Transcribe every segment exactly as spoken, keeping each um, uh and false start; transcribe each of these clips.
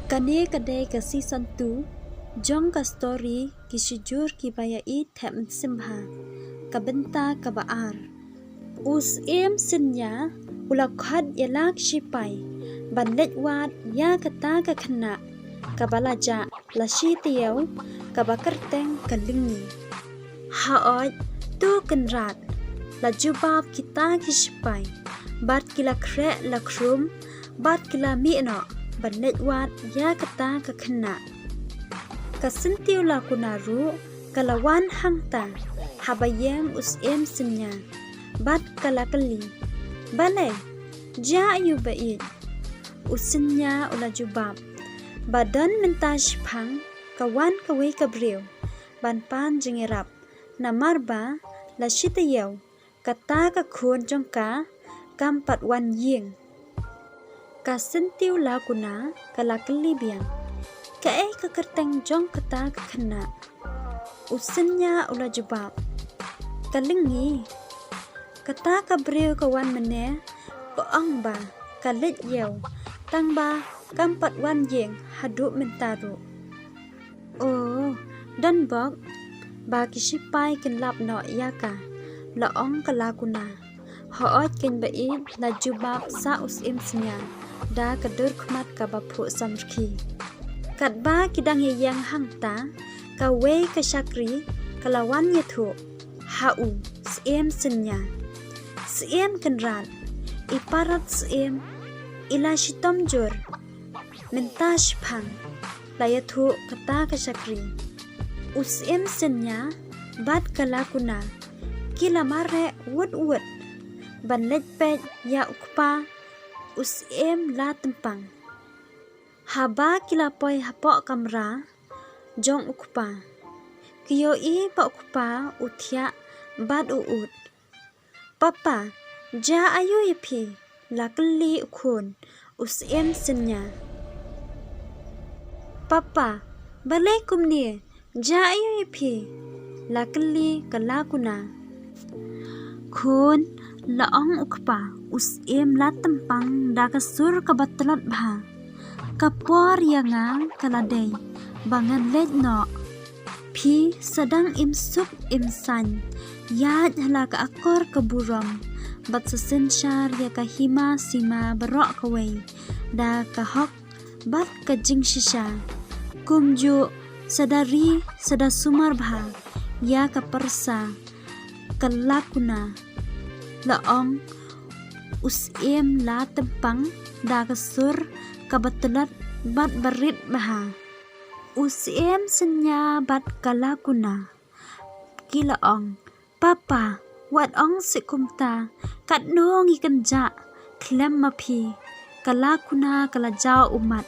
Kane ka dei ka season two jong ka story Ki Shijur Kiba Ïaieit Thep Mynsiem Bha, ka bynta kaba ar. U Syiem Synñia u la khot ïa la ki shipai ban leit wad ïa kata ka khynnah kaba la jah la shi taïew, kaba kyrteng ka Lyngngi. Hooid, to Kynrad, la jubab kita ki shipai bad ki la khreh la khrum bad ki la mih noh ban leit wad ïa kata ka khynnah. Ka Syntiew Lakuna ruh ka la wan hangta haba ïeng u Syiem Synñia bad ka la kylli, "Balei? Jia aïu ba ïeit?" U Synñia u la jubab, "Ba don mynta shiphang ka wan kawei ka briew ban pan jingïarap, namar ba la shi taïew kata ka khun jong ka kam pat wan ïing." Ka Syntiew Lakuna ka la kylli biang, "Kaei ka kyrteng jong kata ka khynnah?" U Synñia u la jubab, "Ka Lyngngi. Kata ka briew ka wan mynne ka ong ba ka leit ïew, tang ba kam pat wan ïing haduh mynta ruh." "Oh, don bok ba ki shipai kin lap noh ïa ka," la ong ka Lakuna. "Hooid keiñ ba ïeit," la jubab sa u Syiem Synñia da ka dur khmat kaba phuh samrkhie. Katba ki dang ïeng hangta, kawei ka shakri ka la wan ïathuh ha u Syiem Synñia, "Syiem Kynrad, i parot syiem, i la shitom jur mynta shiphang," la ïathuh kata ka shakri. U Syiem Synñia bad ka Lakuna ki la mareh wut wut ban leit peit ïa u kpa u Syiem Latympang. Haba ki la poi hapoh kamra jong u kpa, ki ïohi ba u kpa u thiah bad u ud. "Papa, jia aïu ïa phi?" la kylli u khun u Syiem Synñia. "Papa, balei kumne, jia aïu ïa phi?" la kylli ka Lakuna. "Khun," la ong u kpa u Syiem Latympang da ka sur kaba tlot bha, "ka por ïa nga ka la dei ba ngan leit noh. Phi sa dang im suk im saiñ, ïaid ha la ka akor ka burom bad sa synshar ïa ka hima sima baroh kawei da ka hok bad ka jingshisha. Kumjuh sa da ri sa da sumar bha ïa ka pyrsa ka Lakuna," la ong u Syiem Latympang da ka sur kaba tlot bad barit bha. U Syiem Synñia bad ka Lakuna ki la ong, "Papa, wat ong seh kumta, katno ngi kynjah khlem ma phi." Ka Lakuna ka la jaw ummat.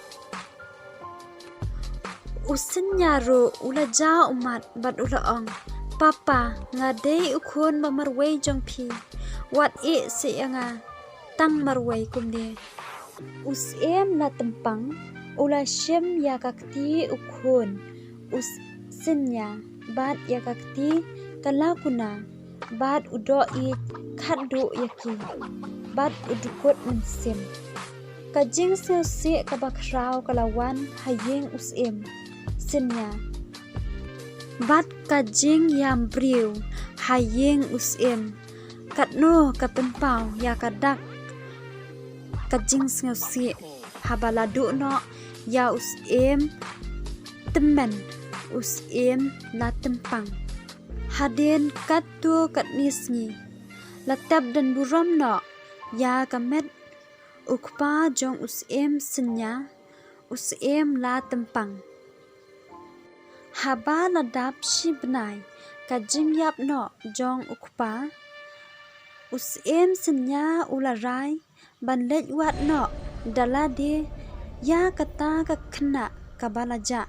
U Synñia ruh u la jaw ummat bad u la ong, "Papa, nga dei u khun ba marwei jong phi, wat ïeh seh ïa nga tang marwei kumne." U Syiem Latympang u la shim ïa ka kti u khun u Synñia bad ïa ka kti ka Lakuna bad u doh ïeit khatduh ïa ki bad u dkut mynsiem. Ka jingsngewsih kaba khraw ka la wan ha ïing u Syiem Synñia bad ka jingïam briew ha ïing u Syiem. Katno ka pynpaw ïa ka dak ka jingsngewsih haba la duh noh ïa u Syiem tymmen u Syiem Latympang. Hadien katto katne sngi la tep don burom noh ïa ka met u kpa jong u Syiem Synñia, u Syiem Latympang. Haba la dap shi bnai ka jingïap noh jong u kpa, u Syiem Synñia u la rai ban leit wad noh da lade ïa kata ka khynnah kaba la jah.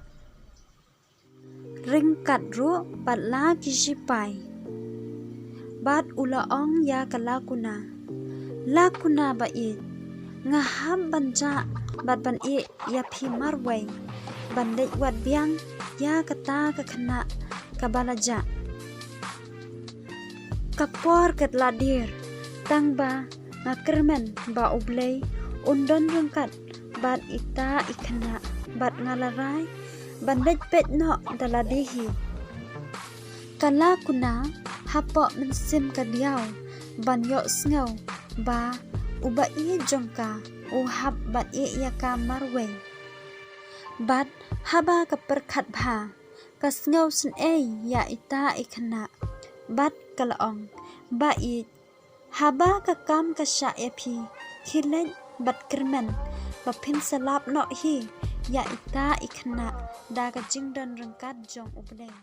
Ryngkat ruh bad la ki shipai. Bad u la ong ïa ka Lakuna, "Lakuna ba ïeit, nga hap ban jah bad ban ïeh ïa phi marwei ban leit wad biang ïa kata ka khynnah kaba la jah." ka por ka la dier, tang ba nga kyrmen ba U Blei un don ryngkat bad ita i khynnah, bad nga la rai ban leit peit noh da lade hi. Ka la kuna hapoh mynsiem ka diaw ban ïohsngew ba u ba ïeit jong ka u hap ban ïeh ïa ka marwei. Bad haba ka pyrkhat bha, ka sngew sngewsih ïa ita i khynnah, bad ka la ong, "Ba ïeit, haba ka kam ka shah ïa phi, khie leit bad kyrmen ba phin sa lap noh hi ïa ita i khynnah da ka jingdon ryngkat jong U Blei."